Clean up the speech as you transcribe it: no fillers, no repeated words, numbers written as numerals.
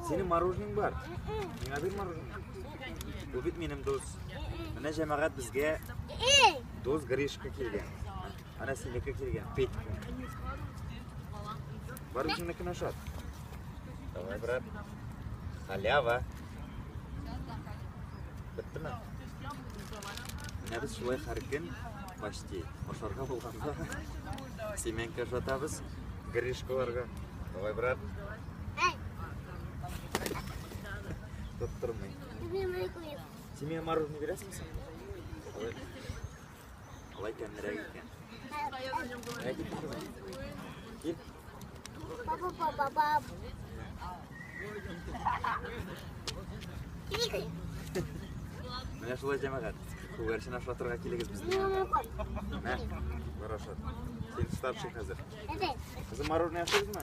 Синең мороженое бар. Миңа бир мороженое. Бу бит минем дус. Менә җәмәгать безгә дус Гришка килгән. Әнә синеке килгән, Петька. Бар үзеңнекен ашат. Давай, брат. Халява. Беттеме? Менә без шулай һәр көн почти ашарга булганда семенка ашатабыз Гришкаларга. Давай, брат. Тоттырмый. Син миңа мороженое бирәсеңме соң? Алай. Алай тәмлерәк икән. Менә кил, кызым. Кил. Папа, папа, папа. Менә шулай җәмәгать. Күгәрчен ашатырга килегез безнең. Мә, бар ашат. Син старший хәзер. Кызым, мороженое ашыйбызмы?